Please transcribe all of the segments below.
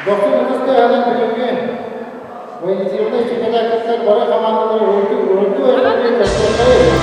Дохсун ытыс тыаһынан бүгүҥҥү военизированнай чемпионаттар бары хамаандалары уруйдуу эҕэрдэлии көрсүөххэйиҥ!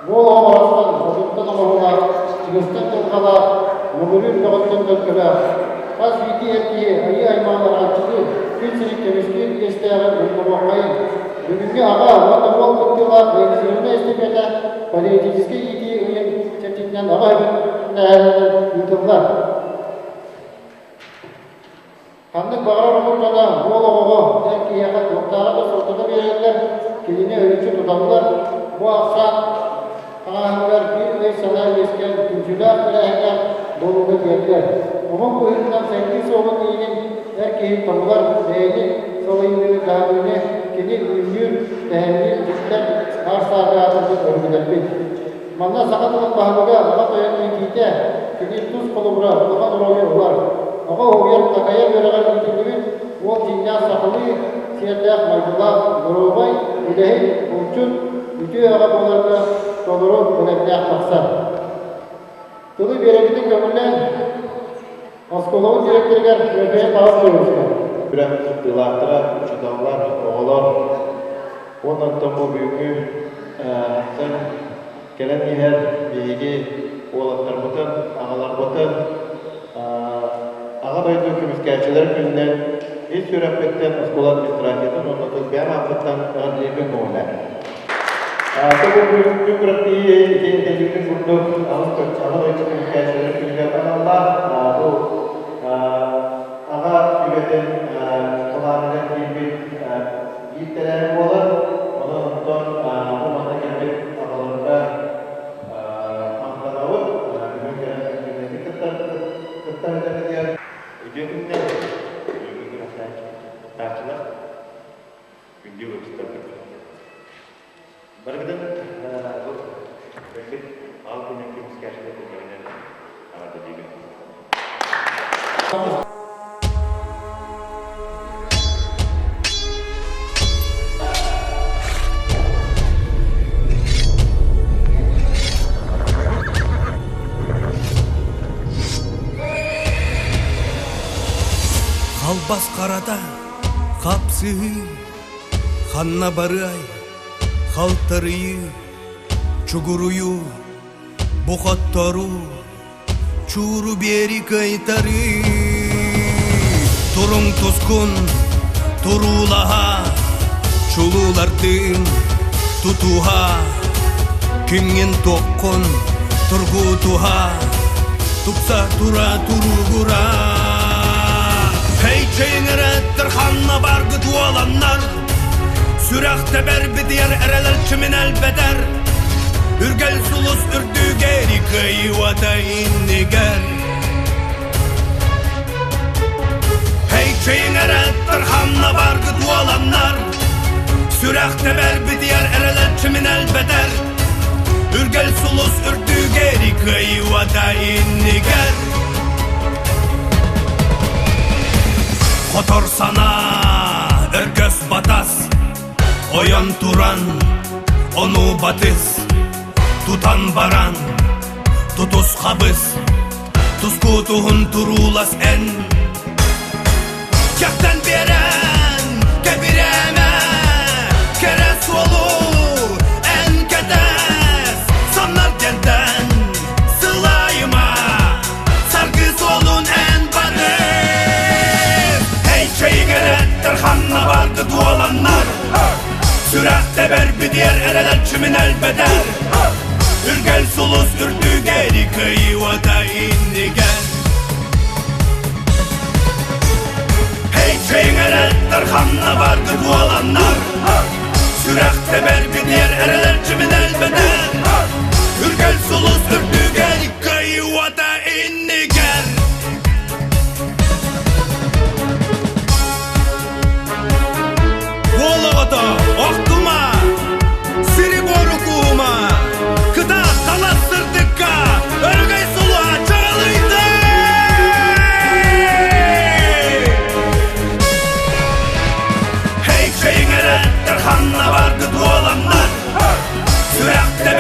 Уол оҕо барахсан отуттан оҥоһуулаах, чыгыстан дьылҕалаах, мөҥүрүүр бөҕөттөн төлкөлөөх. Хас биирдии эр киһи айыы аймаҕын араҥаччылыыр, күн сирин көмүскүүр иэстээҕин умнубуоххайын. Бүгүҥҥү аҕа уонна уол кыттыылаах военизированнай эстэпиэтэ патриотическай иитии ыйын чэрчитинэн аҕа үбүлээһининэн ыытыллар. Ханнык баҕарар омук дьоно уол оҕоҕо эр киһиэхэ туохтааҕар да суолтата биэрэллэр, кинини өрүччү туталлар. Бу ахсаан хаҥааһыныгар биир өй-санаа үөскээн түмсүүлээх тэрээһиннээх буолууга тиэрдэр. Омук быһыытынан сайдыы суолун иһинин эр киһи тобулар, бэйэни салайыныыны дьаһаныыны кини үүннүүр, тэһэнниир, дьиктэр аар-саарга аатырбыт өбүгэлэрбит. Манна саха тылын баһылыга аҕа тойон иитиитэ, кини тус холобура улахан оруолу ылар. Оҕо уһуйар, такайар үөрэҕэр иитиллибит уол дьиҥнээх сахалыы сиэрдээх майгылаах, доруобай, үлэһит, булчут, үтүө аҕа буоларга толору бэлэмнээх тахсар. Тылы биэрэргитин көҥүллээн, оскуолабыт директорыгар Тимофей Павловичка. Күрэх кыттыылаахтара, учууталлар, оҕолор уонна оттон бу бүгүҥҥү кэлэн иһэр биһиги уолаттарбытын, аҕаларбытын Аҕа дойду көмүскээччилэр күнүнэн ис сүрэхпиттэн оскуола администрациятын уонна тус бэйэм ааппыттан эҕэрдэлиирбин көҥүллээн. Бу күн күрэхтэһии ити этиллибитин курдук Аҕа дойду көмүскээччилэр күнүгэр аналлаах бу аҕа сүбэтин былааныгар киирбит биир тэрээһин буолар. Онон онтон бу манна кэлбит аҕаларга махтанабыт. Бүгүн кэлэн күннэтик кыттаргытыгар Үтүө күннэр, бүгүҥҥү күрэхтэһээччилэр, күндү ыалдьыттарбыт. Барыгытын бу кэлбит аал күнүн көмүскээччилэр күннэринэн эҕэрдэлиибин. Халбас харата, хапсыһыы, ханна барыай, халтарыйыы, чугуруйуу, бу хотторуу, чууру биэри кыайтарыы. Туруҥ тускун, туруулаһа, чулуулардыын тутуһа, кимҥин туоххун тургутуһа, тупса тура туругура. Хей чэйиҥэрэттэр ханна баргыт уоланнар, Сүрэх тэбэр битийэр эрэлэр чимин элбэтэр, Үргэл сулус үрдүгэр кыайыыта иннигэр. Хей чэйиҥэрэттэр ханна баргыт уоланнар, Сүрэх тэбэр битийэр эрэлэр чимин элбэтэр, Үргэл сулус үрдүгэр кыайыыта иннигэр. Хотор санаа, өргөс батас, ойон туран. Ону батыс, тутан баран, тутус хабыс, тускутуһун туруулас эн. Кэхтэн биэрэн, кэбирээмэ, кэрэ суолу эн кэтэс, саннар диэнтэн сылайыма, саргы суолун эн барыс. Эй, чэйиҥэрэттэр ханна барды дуоланнар, сүрэх тэбэр битиэр эрэлэччимин элбэтэр, үргэл сулус үрдүгэри кыйыата иннигэр. Эй, чэйиҥэрэттэр ханна барды дуоланнар, сүрэх тэбэр битиэр эрэлэччимин элбэтэр, үргэл сулус үрдүгэри кыйыата иннигэр. Уол оҕото, охтума, сири-буору куума, кытаат талас сырдыкка, өрөгөй сулуһа чаҕылыйды! Эй, чэйиҥэрэттэр ханна барды дуоланнар, сүрэх тэбэр.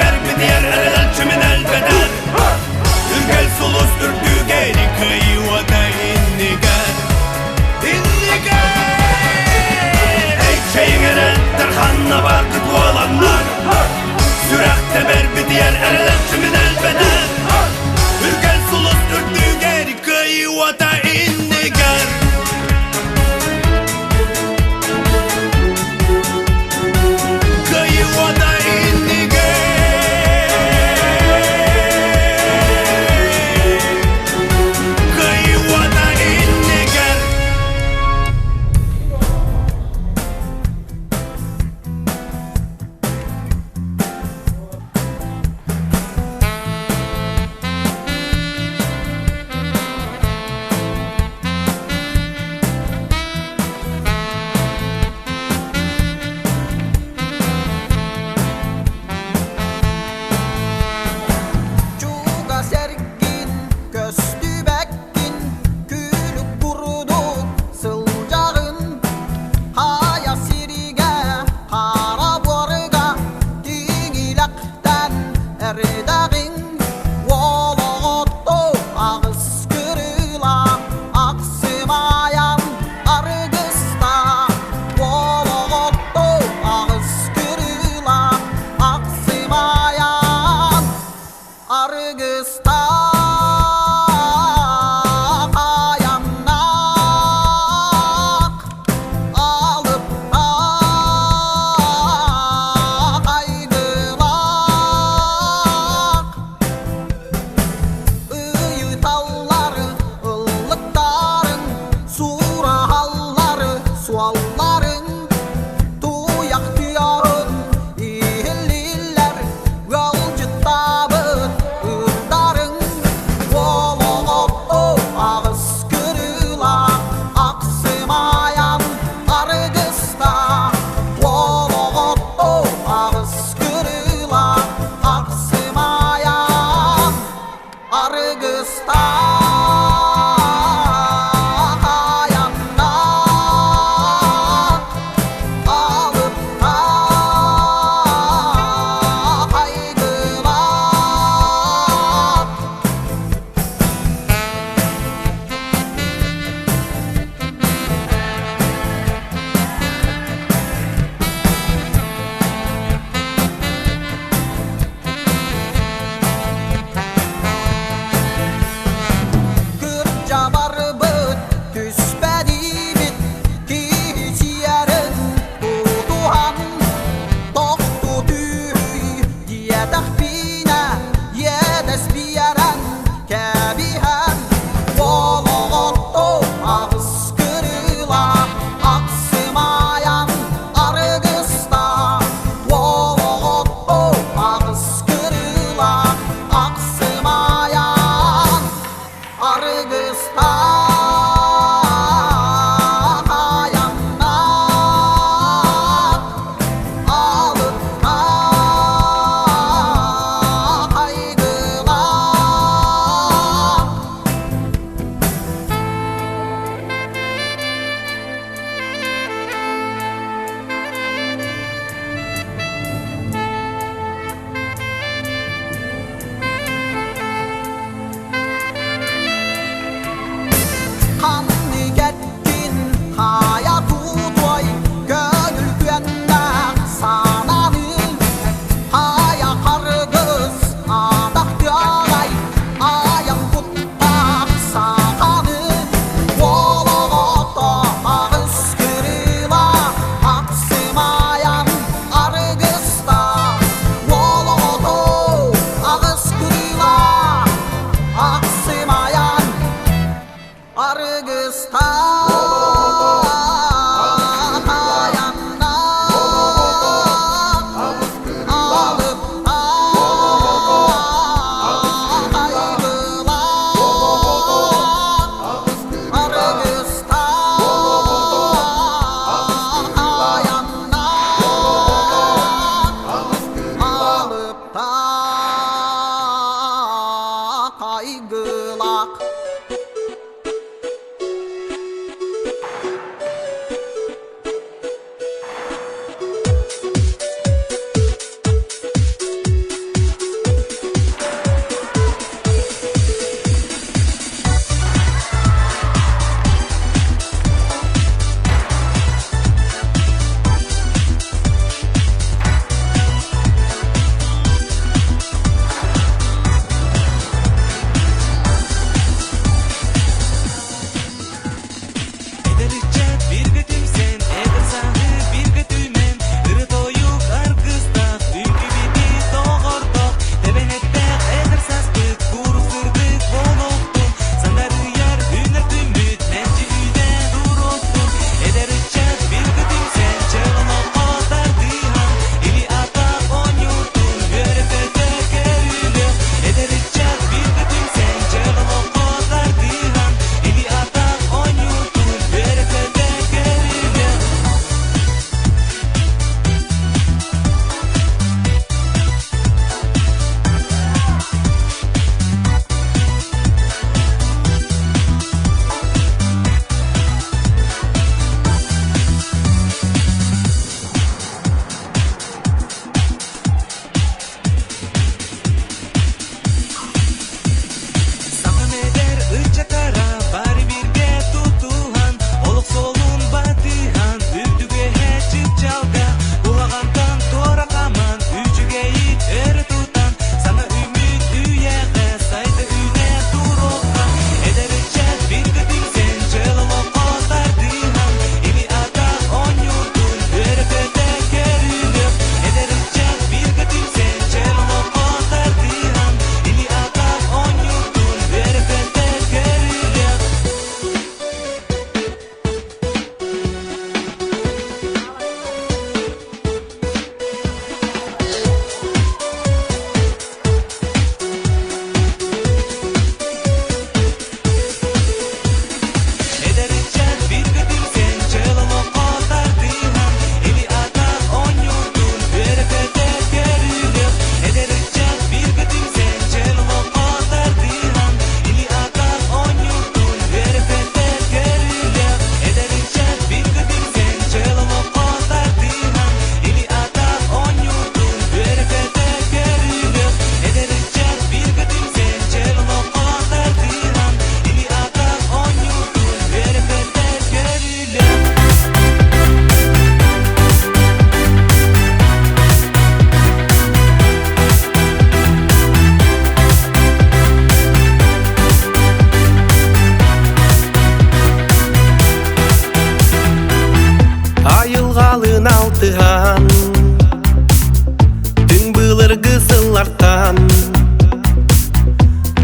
сыллартан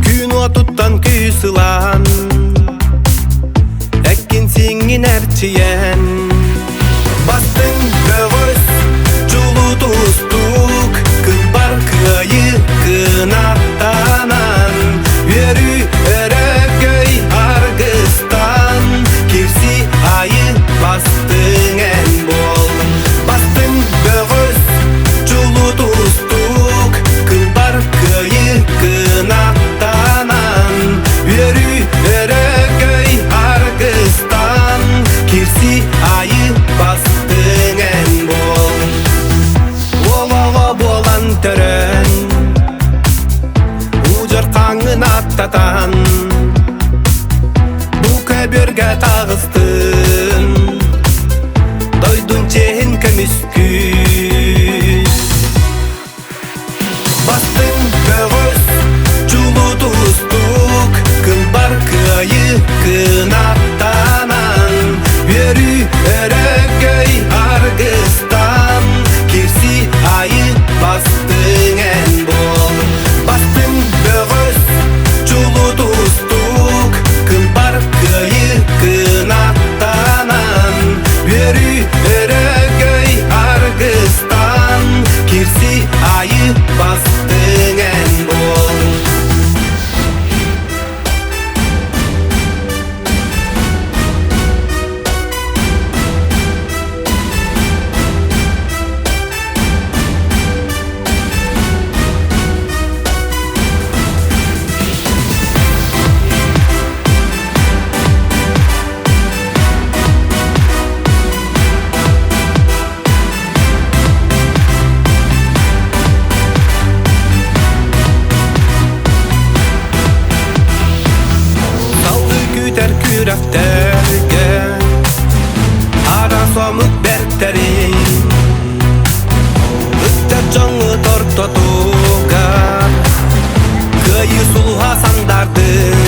Күн уотуттан күүс ылан Эккин сиҥҥин эрчийэн Бастыҥ бөҕөс чулуу тустуук Кылбар кыайыы кынаттанан Үөрүү өрөгөй аргыстан Кирси айы бастыҥ эн буол Бастыҥ бөҕөс чулуу тустуук Кылбар кыайыы кынаттанан Үөрүү өрөгөй аргыстан Кирси айы бастыҥ эн буол Уол буолан төрөн Удьар хаҥын аттатан Бу көбүөргэ таҕыстын Дойдун чиэһин көмүскүү Бастыҥ бөҕөс чулуу тустуук Кылбар кыайыы кынаттанан Үөрүү өрөгөй аргыстан Кирси айы бастыҥ эн буол Бастыҥ бөҕөс чулуу тустуук Кылбар кыайыы кынаттанан Үөрүү өрөгөй аргыстан Кирси айы бастыҥ эн буол. Салгыы күүтэр күрэхтэргэ араас омук бэртэрин ыччат дьоҥҥу тортотугар кыайыы сулуһа сандардын.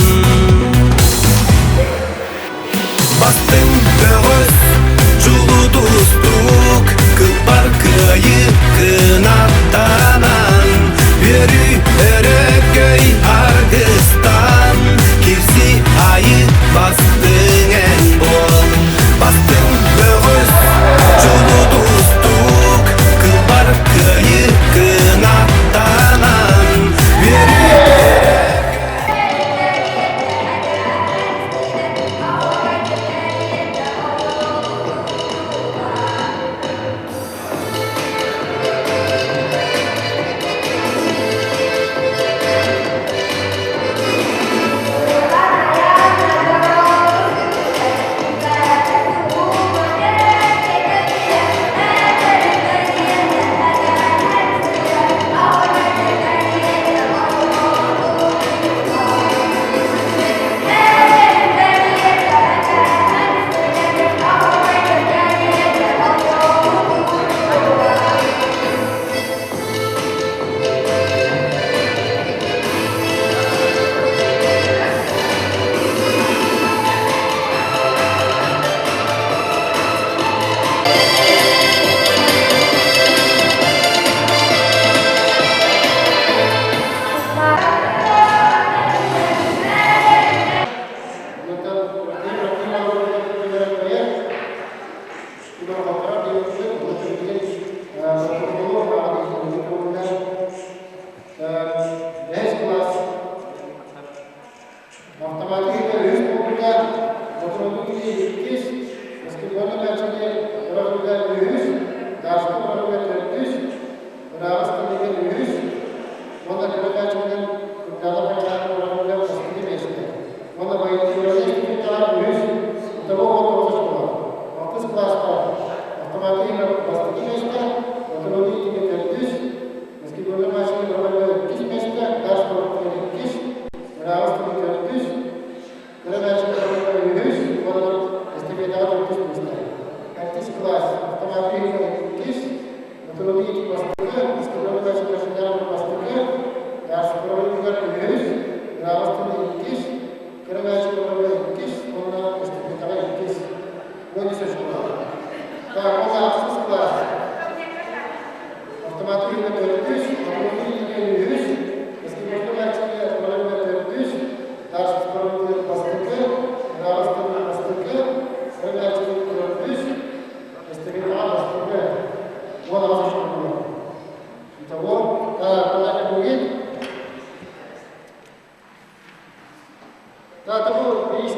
Бастыҥ бөҕөс, чулуу тустуук, кылбар кыайыы кынаттанан, үөрүү өрөгөй аргыстан, кирси айы бастыҥ эн буол. Бастыҥ бөҕөс, чулуу тустуук, кылбар кыайыы кынаттанан.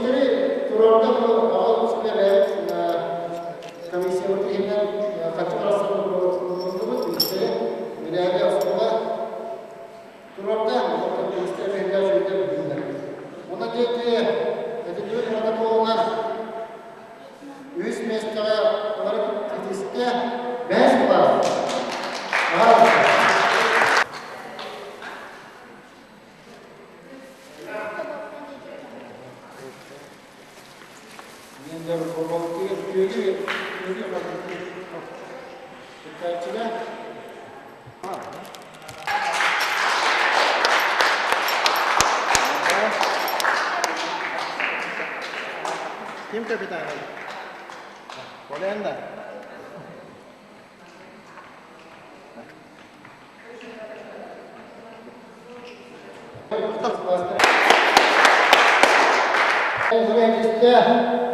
бириистэри туруорда бу аҕа улууска бэйэбит комиссиябыт иһинэн хаччы барахсан туруордубут бириистэри Мирээли оскуола туруорда, оттон бириистэр биһиги үчүгэйдик билдилэр. Онно диэки этиллибит протоколунан үһүс миэстэҕэ олору ситистэ бэһис кылаас. Ким капитаный? Коленда.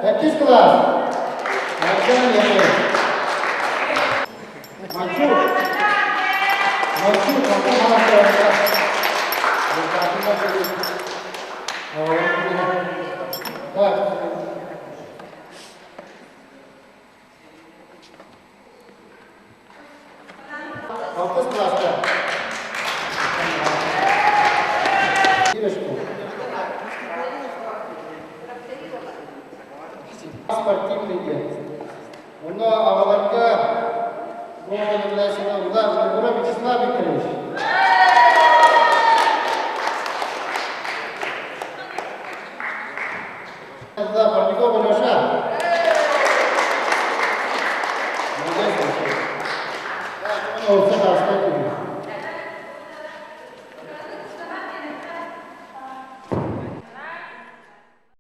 Сэттис кылаас. Мачу. Мачу, Так. Алтыс кылааска. Спортивный диэн. Онно аҕаларга Вячеслав Викторович.